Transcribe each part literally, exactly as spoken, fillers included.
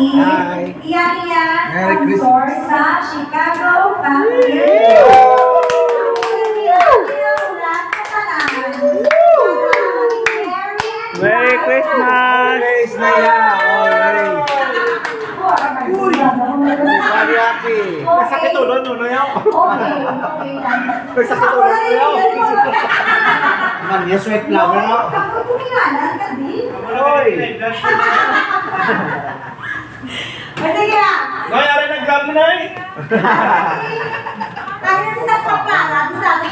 Hi. Iya, iya, Merry sponsor Christmas. Sa Chicago Family. Ang iya, iya, mula sa tanan. Merry Merry Christmas! Praise na ya! Alright. Uy! Very happy. Nasakit ulo, no, no, yo? Okay, okay lang. Nasakit ulo, no, yo? Man, yes, sweat lang, no? Kapag kumingalan ka, di? Oy! O, sige na. Nay, ari nag-grab mo, Nay. Kaya si Santa Clara, si Santa,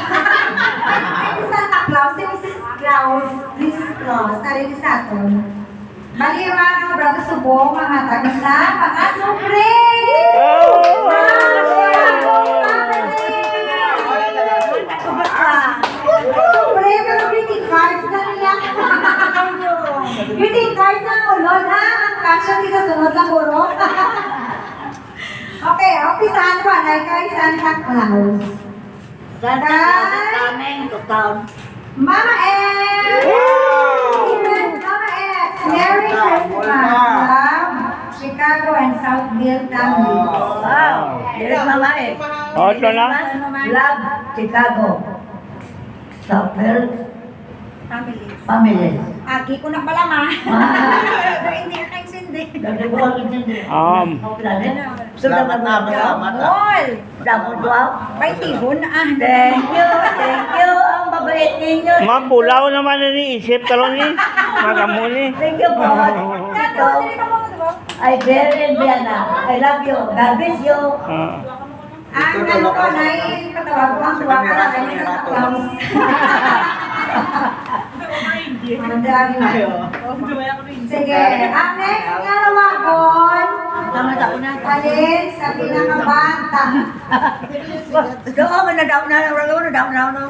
si Santa Claus, si Missus Claus, Missus Claus, ari ni sa aton. Bali, mga kabrothers, subong, mga taga sa mga sobre. Oh! Mga sobre, pero greeting cards na nila. Greeting cards na ulod, ha? Ang kasya, di sa sunod lang, guro. Okay, umpisahan ko, anay kay Santa Claus. Santa Claus is coming to town. Mama X! Wow! Yes, Mama X! Merry Christmas, love, Chicago and Southville families. Wow! Here's Mama X. Oh, ito na. Love, Chicago. Southville. Family. Family. Agi ko na pala, ma. Ah. Pero hindi ka kaintindi. Dati ko ang intindi. Um. Ang planet. So, Salamat dapat na, mo salamat na. All. Dapat mo. May tihon, ah. Thank you, thank you. Ang babait ninyo. Ma'am, bulaw naman na ni isip talon ni. Magamo ni. Thank you po. Ito. Ay, very, Indiana. I love you. God bless you. Ah. Ang ano ko na, ipatawag ko ang duwa ka na, ay, sa Taklaw. Ang dami na. Sige, ang next nga tawagon, alin sa pinakabata? Ikaw, oh, nadaw na, nadaw na, nadaw na, nadaw na.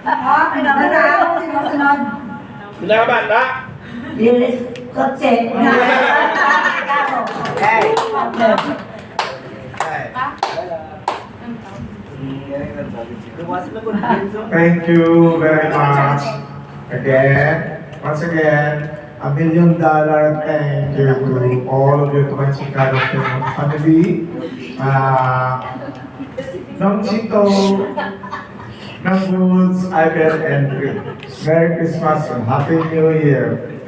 Oh, pinabasa ako, sinusunod. Pinakabata? Yes, kotse. Hey. Thank you very much. Again, once again, a million dollar thank you to all of you, to my Chicano family. Uh, Nong Chito, Nong Woods, Ivan, and Rick. Merry Christmas and Happy New Year.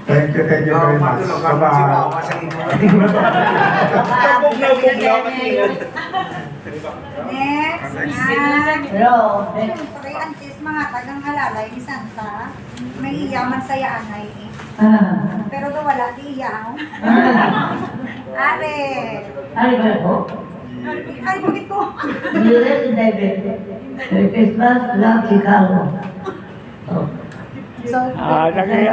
Thank you, thank you very much. Bye-bye. Next, ah, hello. Siyempre, ang tis mga tagang halalay ni Santa, may iyaman sa yaanay eh. Ah. Pero daw wala, di iya, oh. Ah. Are. Are ba po? Ay, bakit po? Merry Christmas, love, Chicago. So, ah, lagi.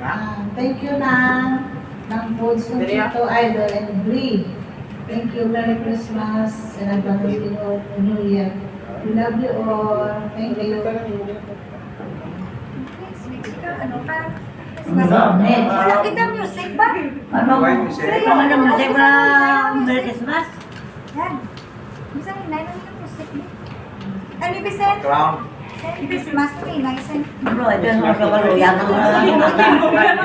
Ah, thank you, Nang. Nang Bods, Nang Chito, Idol, and Bree. Thank you. Merry Christmas and advance New Year. We love you all. Thank you. Next, next ka, ano ka? Christmas. Ano, next? Wala kita music ba? Ano? Why music? Sa'yo, ano, music ba? Merry Christmas? Yan. Bisan hinay lang yung music mo. Ano, Vicent? Background. Sa Christmas, hinay, Vicent. Bro, ito yung mga kawaluyan.